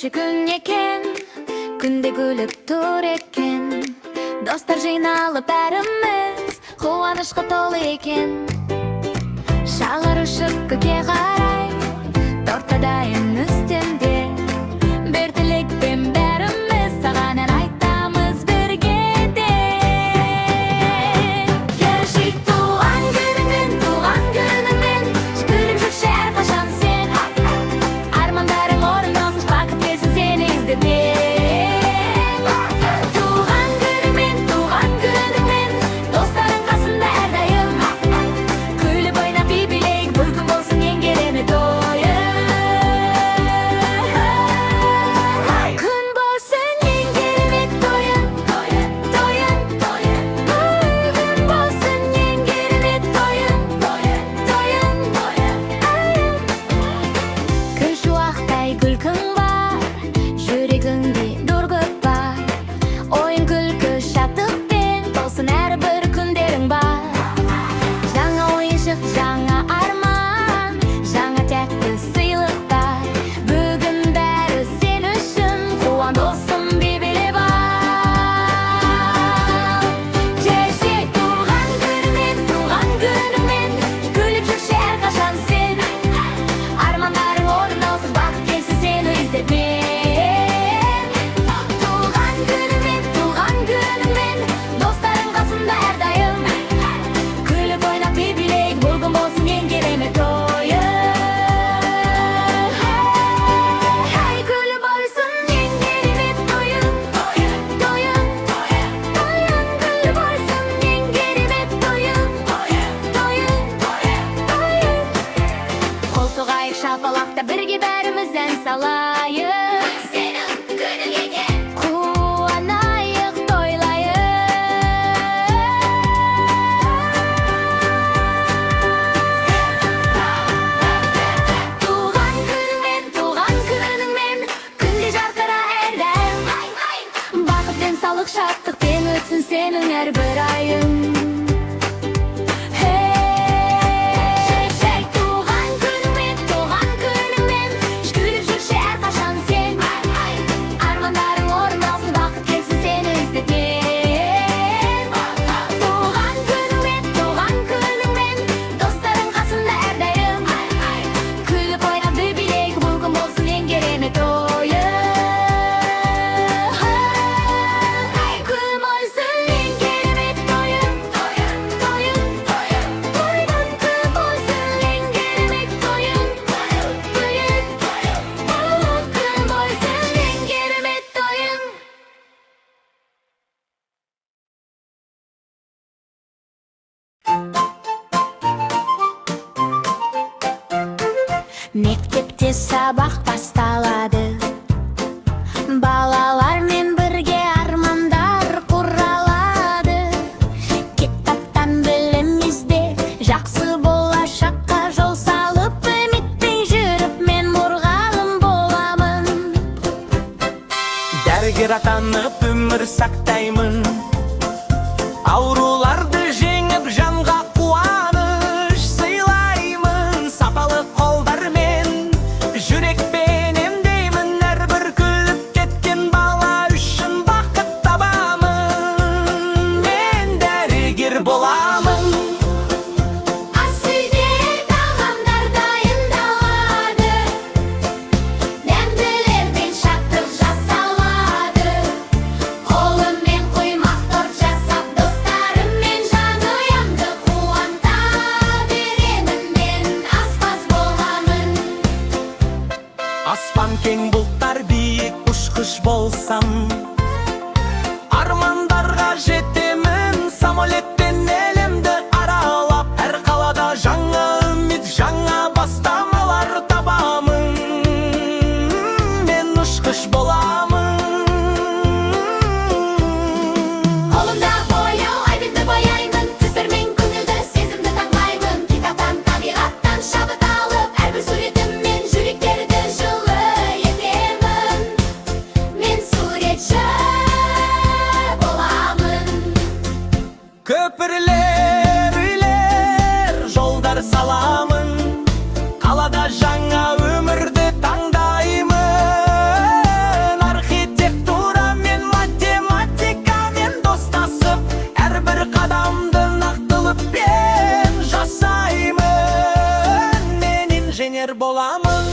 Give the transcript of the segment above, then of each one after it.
Ерекше күн екен, күнде күліп тұр екен. Достар жиналып, бәріміз қуанышқа толы екен. Шарлар ұшып көкке қарай, торт та дайын үстелде. Бір тілекпен бәріміз саған ән айтамыз бірге де. Келші, туған күніңмен, туған күніңмен, күліп жүрші әрқашан сен. Армандарың орындалсын, бақыт келсін сені іздеп. Туған күніңмен, туған күніңмен, достарың қасында әрдайым. Күліп ойнап, би билейік, бұл күн болсын ең керемет тойың. Күн болсын ең керемет тойың, тойың, күн болсын ең керемет тойың, тойың. Күн шуақтай күлкің бар, жүрегіңде нұр көп бар. Ойын, күлкі, шаттықпен толсын әрбір күндерің бар. Жаңа ойыншық, жаңа арман, жаңа тәтті сыйлықтар. Бүгін бәрі сен үшін, қуан, досым, би билеп ал. Жеші, туған күніңмен, туған күніңмен, күліп жүрші әрқашан сен. Армандарың орындалсын, бақыт келсін сені іздеп мен. Туған күніңмен, туған күніңмен, достарың қасында әрдайым. Күліп ойнап, би билейік, бұл күн болсын ең керемет тойың. Хей, күліп болсын ең керемет тойың, тойың, тойың, күліп болсын ең керемет тойың, тойың, тойың. Қол соғайық, шапалақта бірге бәріміз ән салайық. Сенің күнің екен. Қуанайық, тойлайық. Туған күніңмен, туған күніңмен, күнде жарқыра әрдайым. Бақыт, денсаулық, шаттықпен өтсін сенің әрбір айың. Хей, туған күніңмен, туған күніңмен, күліп жүрші әрқашан сен. Армандарың орындалсын, бақыт келсін сені іздеп мен. Туған күніңмен, туған күніңмен, достарың қасында әрдайым. Күліп ойнап, би билейік, бұл күн болсын ең керемет тойың. Күн болсын ең керемет тойың, тойың, тойың, күн болсын ең керемет тойың, тойың, күн болсын ең керемет тойың. Мектепте сабақ басталады. Балалармен бірге армандар құралады. Кітаптан білім іздеп, жақсы болашаққа жол салып, үмітпен жүріп мен мұғалім боламын. Дәрігер атанып, өмір сақтаймын. Ауруларды жеңіп, жанға қуаныш сыйлаймын. Сапалы қолдармен, жүрекпен емдеймін. Әрбір күліп кеткен бала үшін бақыт табамын. Мен дәрігер боламын. Ас үйде тағамдар дайындалады, дәмділерден шаттық жасалады. Қолыммен құймақ, торт жасап, достарыммен жанұямды қуанта беремін. Мен аспаз боламын. Аспан кең, бұлттар биік, ұшқыш болсам, армандарға жетемін. Самолетпен әлемді аралап, әр қалада жаңа үміт, жаңа бастамалар табамын. Мен ұшқыш боламын. Қолымда бояу, ай-бетті бояймын. Түстермен көңілді сезімді таңбаймын. Кітаптан, табиғаттан шабыт алып, әрбір суретіммен жүректерді жылы етемін. Мен суретші боламын. Көпірлер, үйлер, жолдар саламын. Қалада жаңа өмірді таңдаймын. Боламын.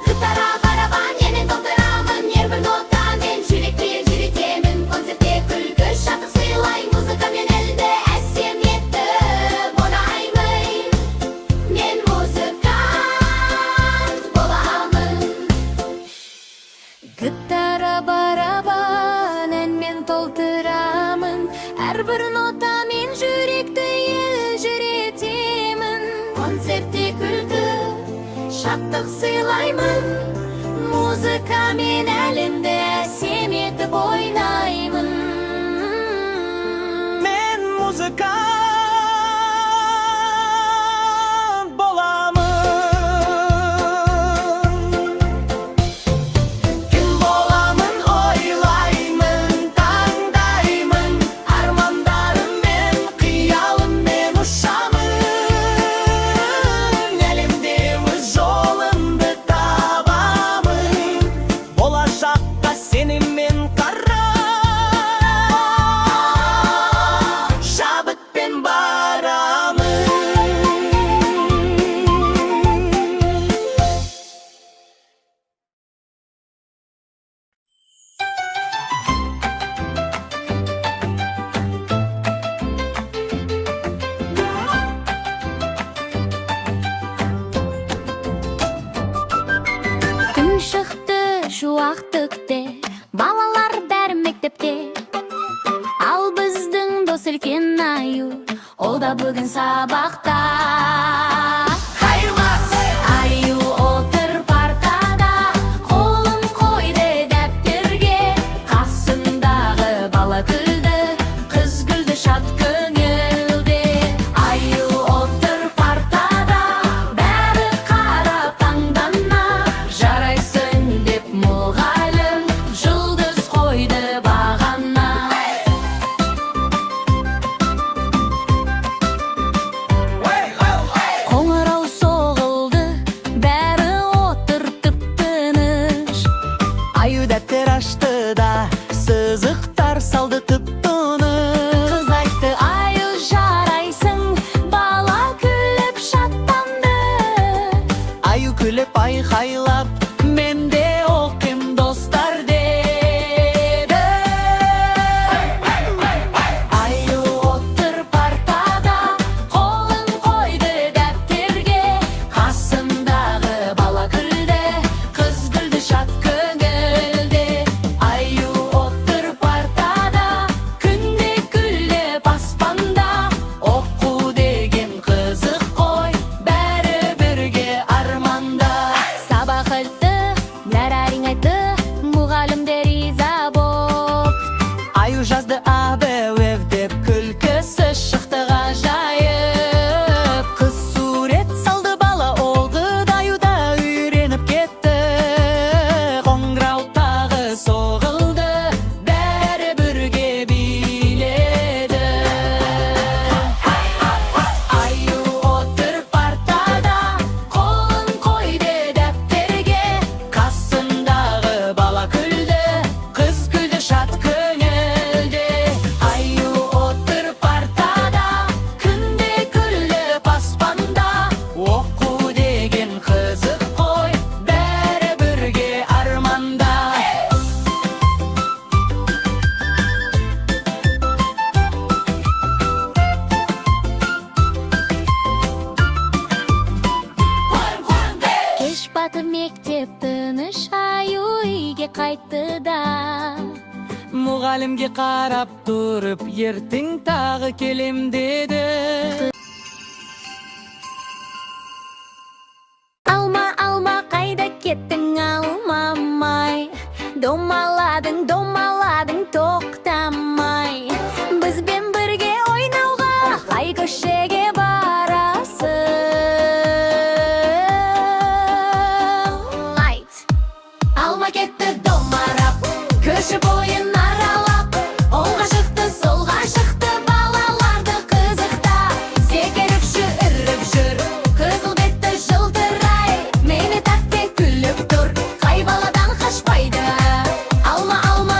Гитара, барабан, әнмен толтырамын. Әрбір нотамен жүректі елжіретемін. Концертте күлкі, шаттық сыйлай. Музыкамен әлемді әсем етіп ойнаймын. Мен музыкант боламын. Гитара, барабан, әнмен толтырамын. Әрбір нотамен жүректі елжіретемін. Концертте күлкі, шаттық сыйлаймын. Музыкамен әлемді әсем етіп ойнаймын. Мен музыкант боламын. Кім боламын, ойлаймын, таңдаймын. Армандарыммен, қиялыммен ұшамын. Әлемде өз жолымды табамын. Болашаққа сеніммен қарап, шабытпен барамын. Күн шықты, шуақ төкті, балалар бәрі мектепте. Ал біздің дос үлкен аю, ол да бүгін сабақта. Қайырмас! Аю отыр партада, қолын қойды дәптерге. Қасындағы бала күлді, қыз күлді шат көңілде. Аю отыр партада, бәрі қарап таңдана. Жарайсың деп мұғалім жұлдыз қойды бағана. Қоңырау соғылды, бәрі отыр тып-тыныш. Аю дәптер ашты да, сызықтар салды тып-тыныш. Қыз айтты: «Аю, жарайсың», бала күліп шаттанды. Аю күліп айқайлап, «Мен де оқим, достар», деді. Аю отыр партада, қолын қойды дәптерге. Қасындағы бала күлді, қыз күлді шат көңілде. Аю отыр партада, күнде күліп аспанда. Оқу деген қызық қой, бәрі бірге арманда. Сабақ өтті, бәрі айтты, мұғалімдер риза боп. Аю жазды А, Б, В деп, күлкісі шықты ғажайып. Қыз сурет салды, бала оқыды, аю да үйреніп кетті. Қоңырау тағы соғылды, бәрі бірге биледі. Аю отыр партада, қолын қойды дәптерге. Қасындағы бала күлді, қыз күлді шат көңілде. Аю отыр партада, күнде күліп аспанда. Оқу деген қызық қой, бәрі бірге арманда. Кеш батып, мектеп тыныш, аю үйге қайтты да. Мұғалімге қарап тұрып, «Ертең тағы келем», деді. Алма, алма, қайда кеттің, алмамай? Домаладың, домаладың тоқтамай. Бізбен бірге ойнауға қай көшеге барасың? Айт! Алма кетті домалап, көше бойын аралап. Оңға шықты, солға шықты, балаларды қызықтап. Секіріп жүгіріп жүр, қызыл бетті жылтырай. Мені тәтті күліп тұр, қай баладан қашпайды? Алма, алма.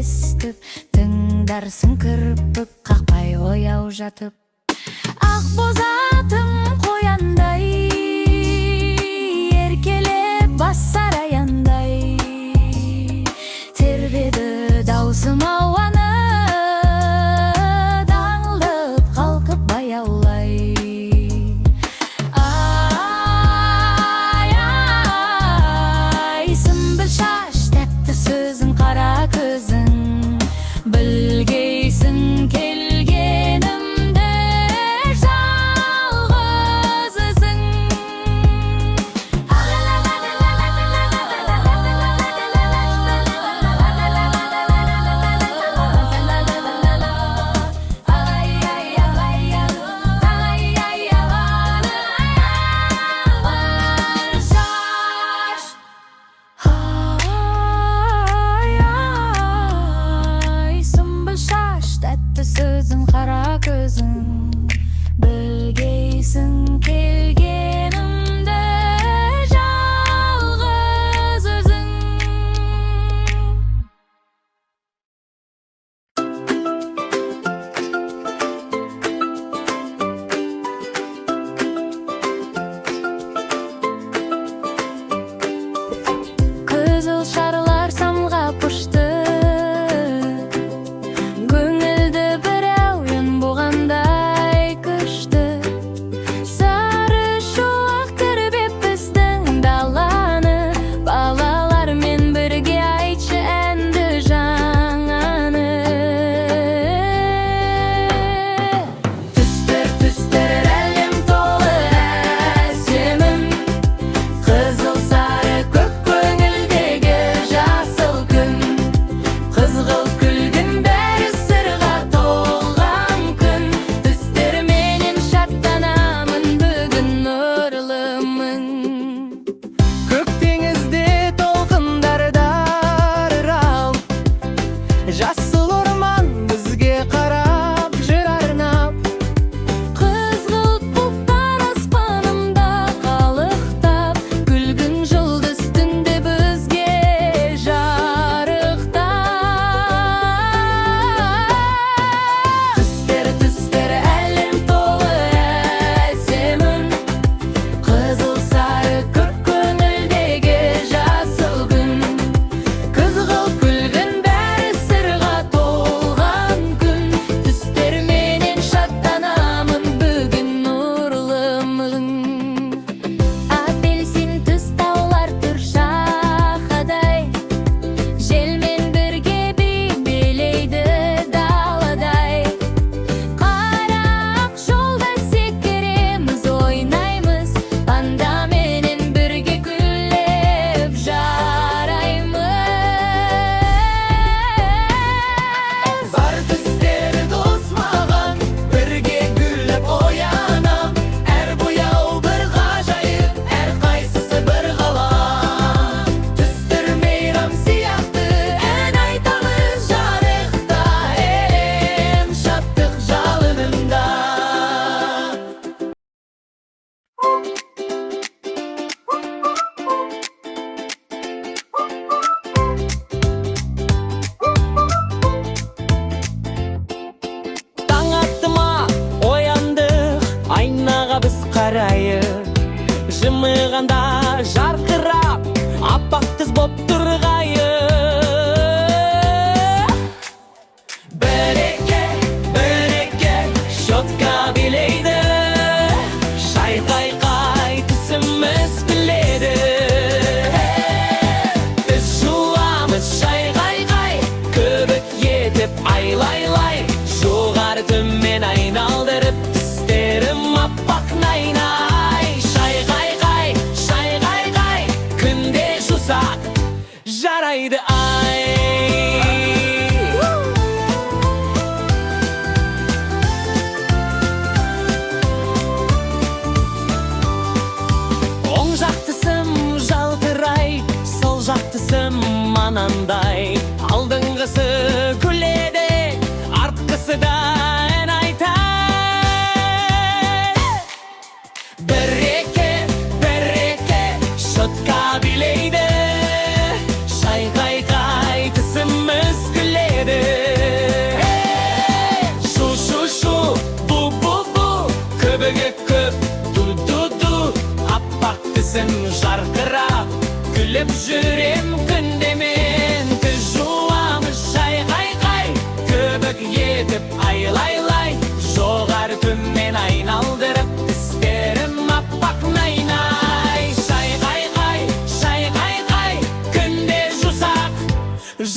естіп, тыңдарсың кірпік қақпай ояу жатып. Ақ боз атым қояндай, еркелеп басар аяндай. Тербеді даусым ауаны, даңылдап қалқып баяулай. Ай, ай, сүмбіл шаш, тәтті сөзің, қара көзің. Білгейсің келгенімді жалғыз өзің. Шаш. Ай, ай, сүмбіл шаш, тәтті сөзің, қара көзің. Білгейсің келгенімді жалғыз өзің. Қызыл шарлар самғап ұшты, көңілді бір әуен болғандай күшті. Сары шуақ тербеп біздің даланы, балалармен бірге айтшы әнді жаңаны. Түстер, түстер, әлем толы әсемім. Қызыл, сары, көк, көңілдегі жасыл күн. Қызғылт, күлгін, бәрі сырға толған күн. Түстерменен шаттанамын бүгін, нұрлымын. Көк теңізде толқындар дарырал. Жасыл орман бізге қарап жыр арнап. Қызғылт бұлттар аспанымда қалықтап, күлгін жұлдыз түнде бізге жарықтап. Түстер, түстер, әлем толы әсемін. Қызыл, сары, көк, көңілдегі жасыл күн. Қызғылт, күлгін, бәрі сырға толған күн. Түстерменен шаттанамын бүгін, нұрлымын. Апельсин түс таулар тұр шақадай, желмен бірге би билейді даладай. Қара ақ жолда секіреміз, ойнаймыз, пандаменен бірге күліп жараймыз. Бар түстер дос маған, бірге күліп оянам. Әр бояу бір ғажайып, әр қайсысы бір ғалам. Түстер мейрам сияқты, ән айтамыз жарықта. Әлем шаттық жалынында. Таң атты ма, ояндық, айнаға біз қарайық. Жымиғанда жарқырап, аппақ түс боп тұрғайық. Бір, екі, бір, екі, щетка билейді. Шайқай-қай тісіміз біледі. Біз жуамыз шайқай-қай, көбік етіп айлай-лай. Жоғары, төмен айналдырып, тістерім аппақ най-най. Шайқай-қай, шайқай-қай, күнде жусақ жарайды ай. Оң жақ тісім жалтырай, сол жақ тісім анандай. Алдыңғысы күледі, артқысы да ән айтар. Бір, екі, бір, екі, щетка билейді. Шайқай-қай тісіміз күледі.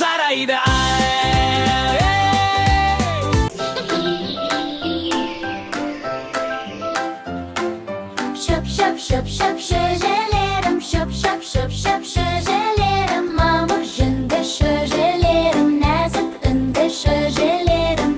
Жарайды ай. Шөп, шөп, шөп, шөп, шөжелерім. Шөп, шөп, шөп, шөп, шөжелерім. Мамық жүнді шөжелерім, нәзік үнді шөжелерім.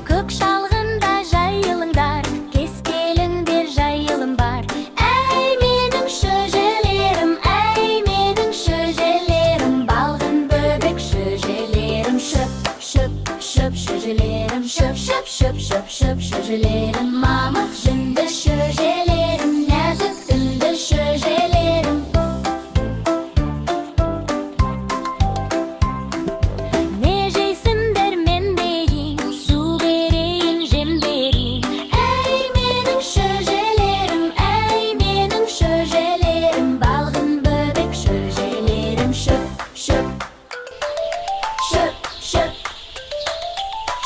Көк шалғында жайылыңдар, кез келіңдер, жайылым бар. Әй, менің шөжелерім, әй, менің шөжелерім, балғын бөбек шөжелерім. Шөп, шөп, шөп, шөжелерім. Шөп, шөп, шөп, шөп, шөп, шөжелерім. Мамық жүнді шөжелерім, нәзік үнді шөжелерім. Не жейсіңдер, мен берейін, су берейін, жем берейін. Әй, менің шөжелерім, әй, менің шөжелерім, балғын бөбек шөжелерім. Шөп, шөп, шөп, шөп,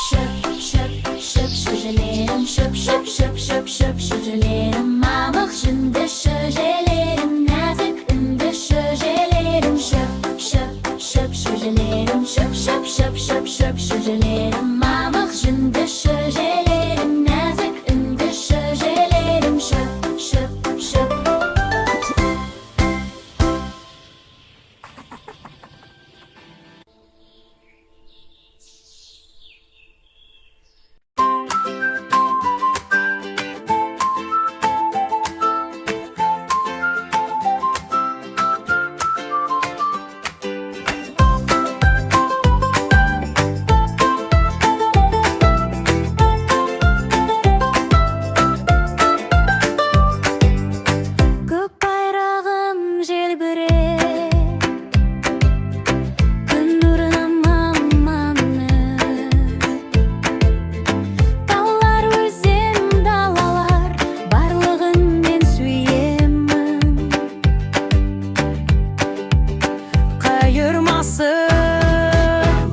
шөп, шөп, шөп, шөжелерім. Шөп, шөп, шөп, шөп, шөп, шөжелерім. Мамық жүнді шөжелерім, нәзік үнді шөжелерім. Шөп, шөп, шөп, шөжелерім. Шөп, шөп, шөп, шөп, шөп, шөжелерім. Мамық жүнді шөжелерім, нәзік үнді шөжелерім. Шөп, шөп, шөп. Көк байрағым желбіреп, күн нұрына малынып. Таулар, өзен, далалар, барлығын мен сүйемін. Қайырмасы.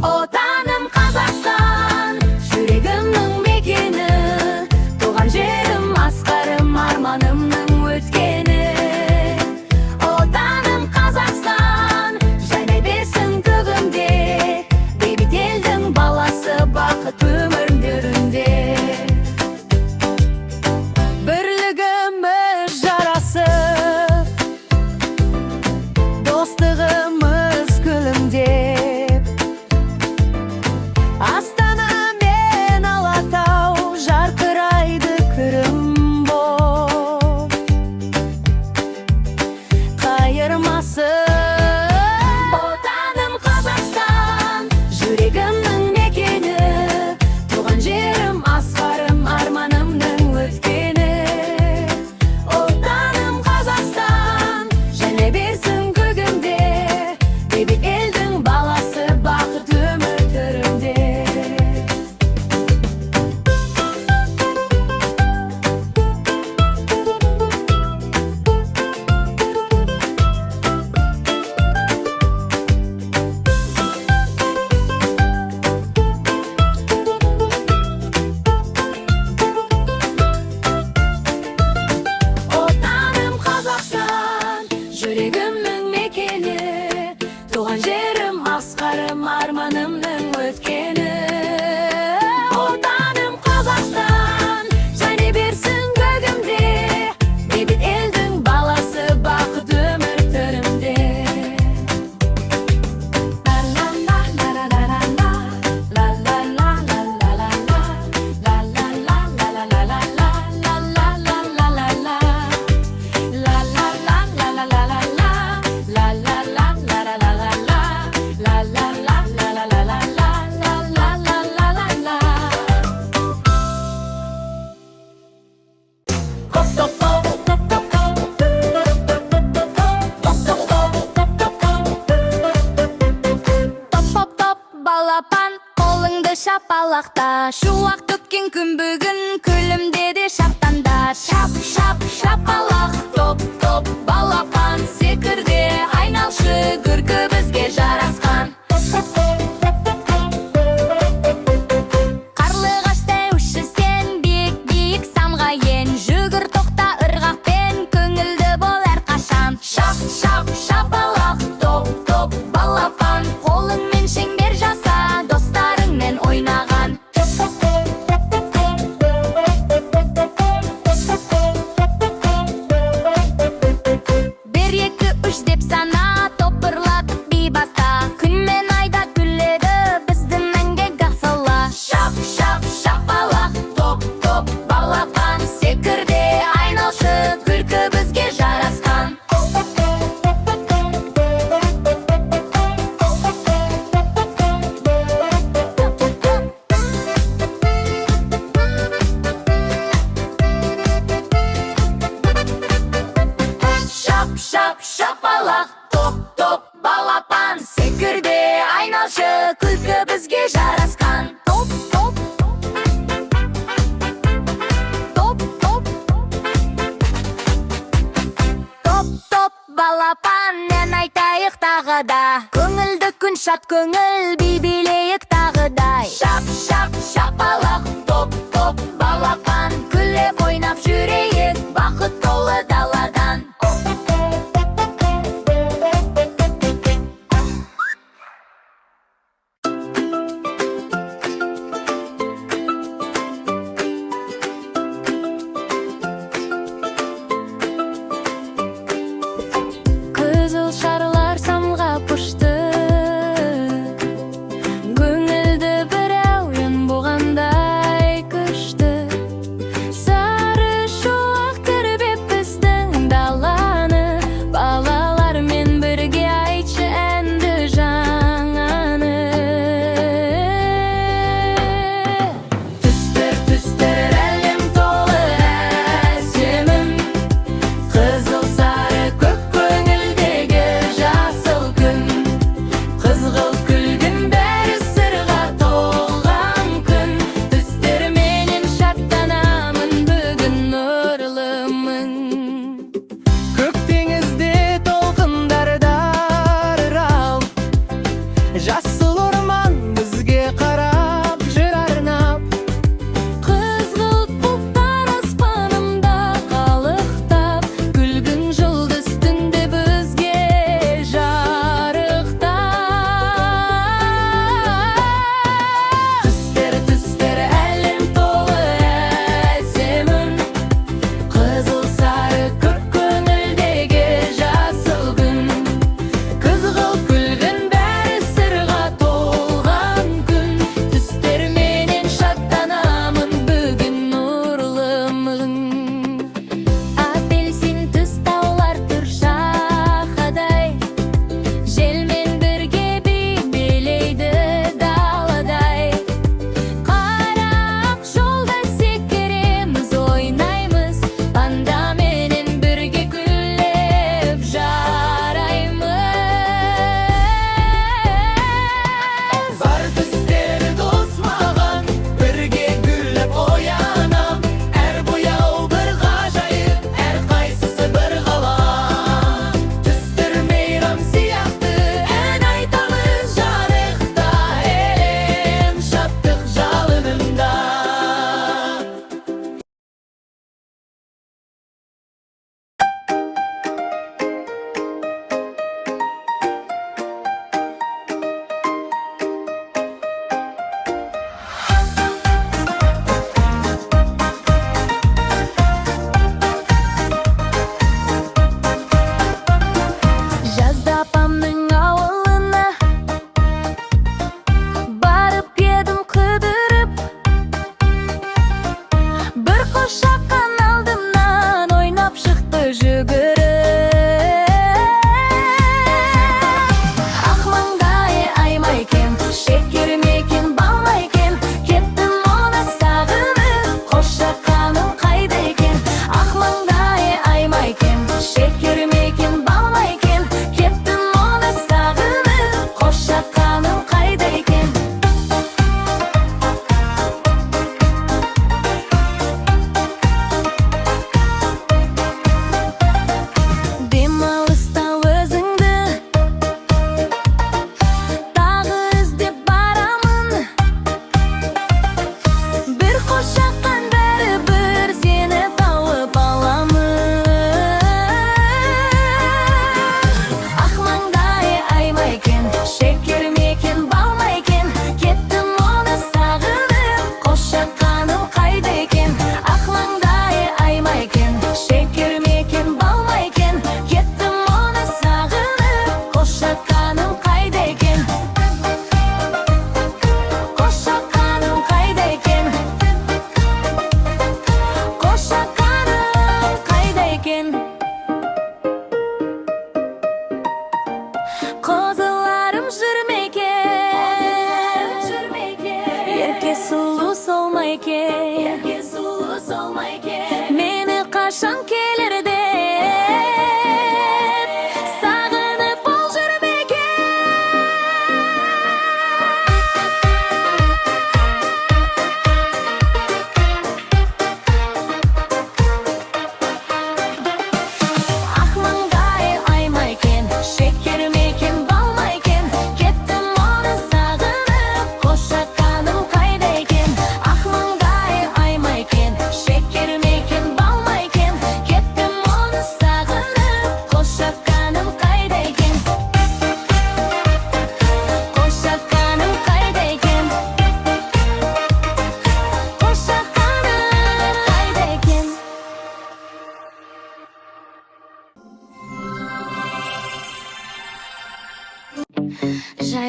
Отаным Қазақстан, жүрегімнің мекені. Туған жерім асқарым, арманымның өткені. Отаным Қазақстан, жайнай берсін көгімде. Бейбіт елдің баласы, бақыт өмірінде. Бірлігіміз жарасып, достығымыз күлімдеп. Астана мен Алатау жарқырайды күрім боп. Қайырмасы. Отаным Қазақстан, жүрегімнің мекені. Туған жерім асқарым, арманымның өткені. Отаным Қазақстан, жайнай берсін көгімде. Бейбіт елдің баласы, бақыт өмір төрімде. Отаным Қазақстан, жүрегімнің мекені. Туған жерім асқарым, арманымның өткені. Отаным Қазақстан, жайнай берсін көгімде. Бейбіт елдің баласы, бақыт өмір төрімде. Топ, топ, топ, балапан, қолыңды шапалақта. Шуақ төккен күн бүгін, күлімде де шаттанда. Шап, шап, шапалақ, топ, топ, балапан. Секір де айналшы, күлкі бізге жарасқан. Қарлығаш деуші сен, биік, биік самға ен. Жүгір, тоқта ырғақпен, көңілді бол әрқашан. Шап, шап, шапалақ, топ, топ. Күн, шат көңіл, би билейік тағыдай. Шап, шап, шапалақ, топ, топ, балапан. Күліп ойнап жүрейік, бақыт толы даладан. Қызыл шарлар самғап ұшты. Көңілді бір әуен болғандай күшті. Сары шуақ тербеп біздің даланы. Балалармен бірге айтшы әнді жаңаны. Түстер, түстер, әлем толы әсемім. Қызыл, сары, көк, көңілдегі жасыл күн. Қызғылт, күлгін, бәрі сырға толған күн. Түстерменен шаттанамын бүгін, нұрлымын. Көк теңізде толқындар дарырал. Жасыл орман бізге қарап, жыр арнап. Қызғылт бұлттар аспанымда қалықтап, күлгін жұлдыз түнде бізге жарықтап. Түстер, түстер, әлем толы әсемім. Қызыл, сары, көк, көңілдегі жасыл күн. Қызғылт, күлгін, бәрі сырға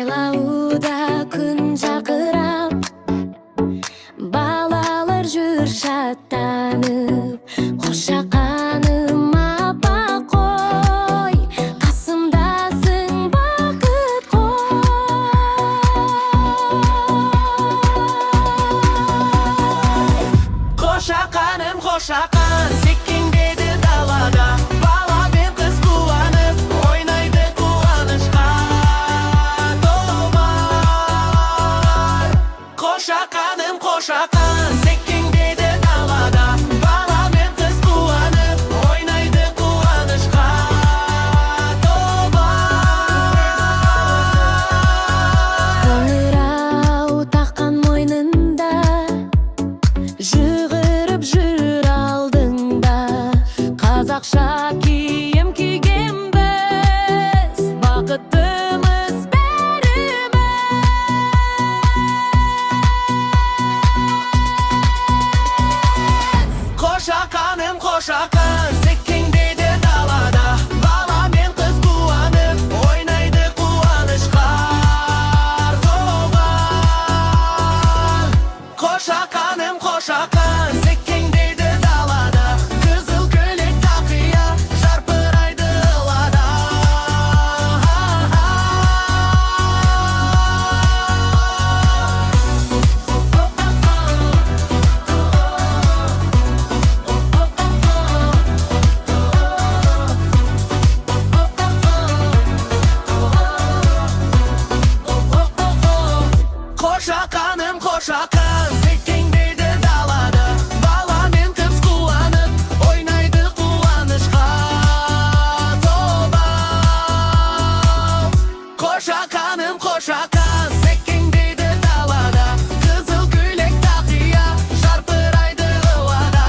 Жайлауда күн жарқырап, балалар жүр шаттанып. Қошақаным аппақ қой, қасымдасың, бақыт қой. Қошақаным, қошақан, секеңдеді далада. Бала мен қыз қуанып, ойнайды қуанышқа толмай. Қошақаным, қошақан, секеңдеді далада. Бала мен қыз қуанып, ойнайды қуанышқа толмай. Қоңырау таққан мойнында, жүгіріп жүр алдыңда. Қазақша киім кигенбіз, бақыттымыз бәріміз. Қошақаным, қошақан, секеңдеді далада. Бала мен қыз қуанып, ойнайды қуанышқа толған. Қошақаным, қошақан, секеңдеді далада. Қызыл көйлек, тақия, жарқырайды ылада. Қошақаным, қошақан, секеңдейді далада. Бала мен қыз қуанып, ойнайды қуанышқа толған. Қошақаным, қошақан, секеңдейді далада. Қызыл көйлек, тақия, жарқырайды ылада.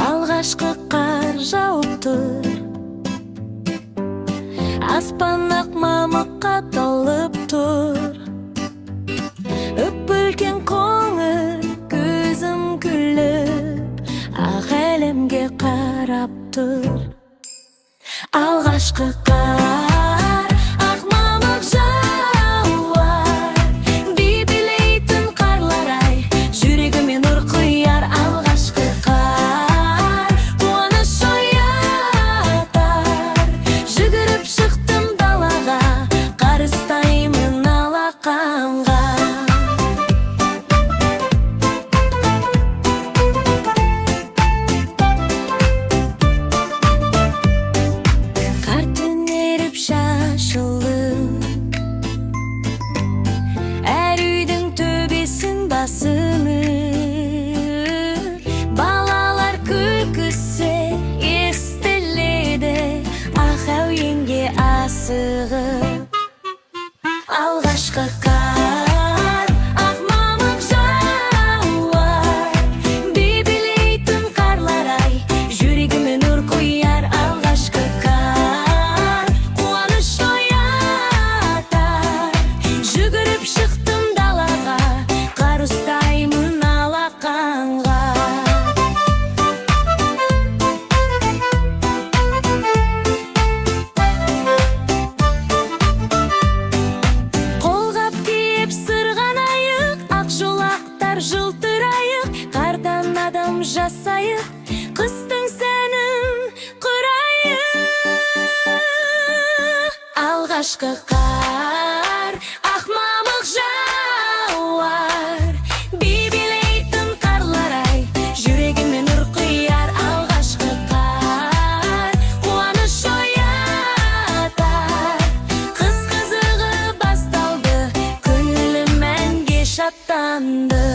Алғашқы қар жауып тұр, аспан ақ мамыққа толып тұр. Үп үлкен қоңыр көзім күліп, ақ әлемге қарап тұр. Алғашқы қар, ақ мамық жауар, би билейтін қарлар ай, жүрегіме нұр құяр. Алғашқы қар қуаныш оятар, жүгіріп шықтым далаға, қар ұстаймын алақанға. Қар түнеріп шашылып, әр үйдің төбесін басып, балалар күлкісі естіледі ақ әуенге асығып. Алғашқы қар, ақ мамық жауар, би билейтін қарлар ай, жүрегіме нұр құяр. Алғашқы қар қуаныш оятар, жүгіріп шықтым далаға, қар ұстаймын алақанға. Қолғап киіп сырғанайық, ақ жолақтар жылтырайық, қардан адам жасайық, қыстың сәнін құрайық. Алғашқы қар, ақ мамық жауар, би билейтін қарлар ай, жүрегіме нұр құяр. Алғашқы қар қуаныш оятар, қыс қызығы басталды, көңілім әнге шаттанды.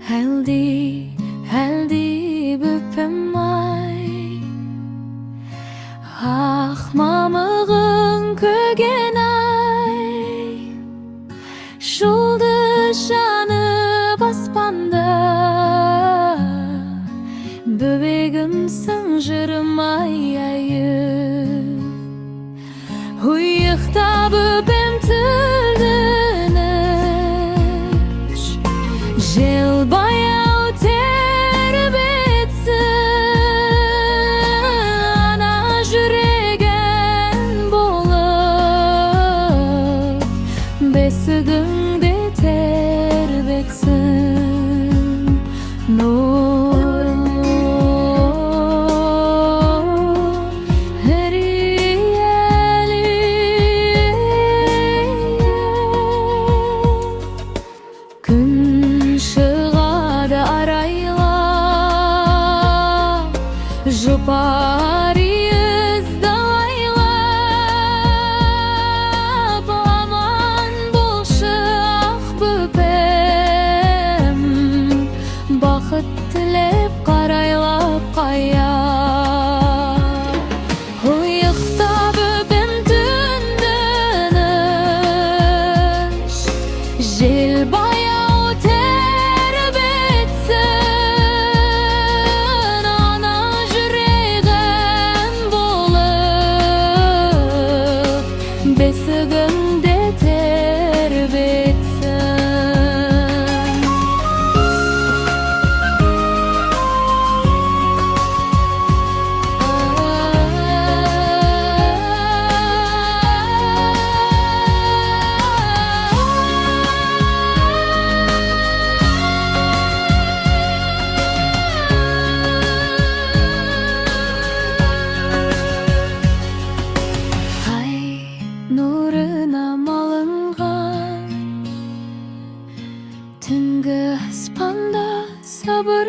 Әлди, әлди бөпем ай, ақ мамығың көген ай, жұлдыз жанып аспанда, бөбегімсің жырым ай айы. Ұйықта, бөпем, тыныш, жел баяу тербетсін, ана жүрегің болып бесігіңде тербетсін. Нұр Риэлі. Күн шығады арайлап, жұпар иіс лайлап, аман болшы, ақ бөпем, бақыт тілеп қарайлап қая. Ұйықта, бөпем, түн тыныш, жел баяу тербетсін, ана жүрегің болып бесігіңде тербетсін. Ай нұрына малынған түнгі аспанда сабыр